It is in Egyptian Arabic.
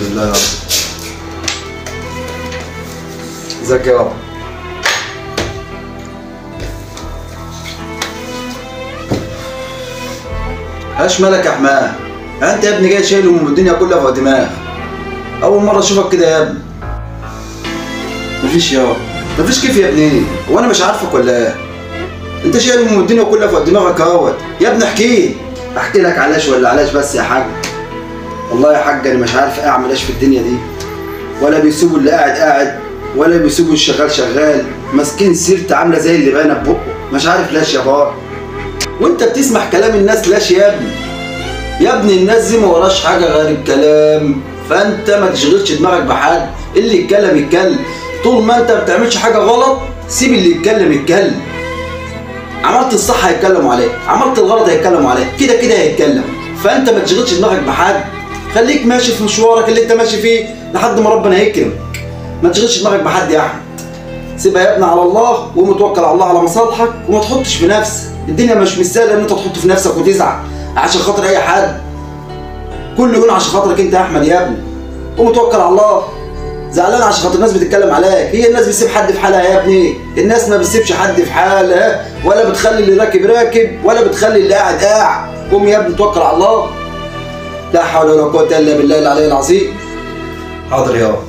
لله يا رب. ازيك يا رب؟ ايش مالك يا حماه؟ انت يا ابني جاي شايل هموم الدنيا كلها فوق دماغ. اول مرة اشوفك كده يا ابني. مفيش يا مفيش كيف يا ابني؟ هو انا مش عارفك ولا ايه؟ انت شايل هموم الدنيا كلها فوق دماغك اهوت يا ابني. احكي احكي لك علاش ولا علاش بس يا حاج؟ والله يا حاج انا مش عارف اعمل ايش في الدنيا دي، ولا بيسيبوا اللي قاعد قاعد ولا بيسيبوا الشغال شغال، ماسكين سيرتي عامله زي اللي باينة ببقه، مش عارف لاش يا بار. وانت بتسمع كلام الناس لاش يا ابني؟ يا ابني الناس دي ما وراش حاجة غير الكلام، فانت ما تشغلش دماغك بحد، اللي يتكلم يتكلم، طول ما انت ما بتعملش حاجة غلط سيب اللي يتكلم يتكلم. عملت الصح هيتكلموا عليك، عملت الغلط هيتكلموا عليك، كده كده هيتكلم، فانت ما تشغلش دماغك بحد، خليك ماشي في مشوارك اللي انت ماشي فيه لحد ما ربنا يكرمك. ما تشغلش دماغك بحد يا احمد، سيبها يا ابني على الله ومتوكل على الله على مصالحك، وما تحطش في نفسك، الدنيا مش مستاهلة ان انت تحط في نفسك وتزعل عشان خاطر اي حد، كل يوم عشان خاطرك انت يا احمد يا ابني، ومتوكل على الله. زعلان عشان خاطر الناس بتتكلم عليك، هي الناس بتسيب حد في حالها يا ابني؟ الناس ما بتسيبش حد في حالها، ولا بتخلي اللي راكب راكب ولا بتخلي اللي قاعد قاعد. قوم يا ابني توكل على الله. لا حول ولا قوة الا بالله العلي العظيم. حاضر يا رب.